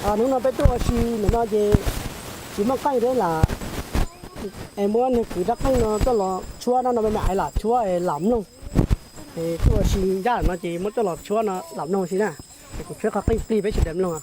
Hnub no peb tuaj ua si ntawm no ces tsis muaj qeej thiab lam, es muab niag kwv rab qeej no tuaj los tshuab no no me me ais lam tshuab es lam mloog. Es tuaj ua si ncaj no ces muab tuaj los tshuab no lam mloog si na. Es kuv tshuab qhov qeej plig peb sawv daws mloog.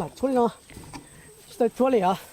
Lam tshuab li no, tsis tau tshuab li os.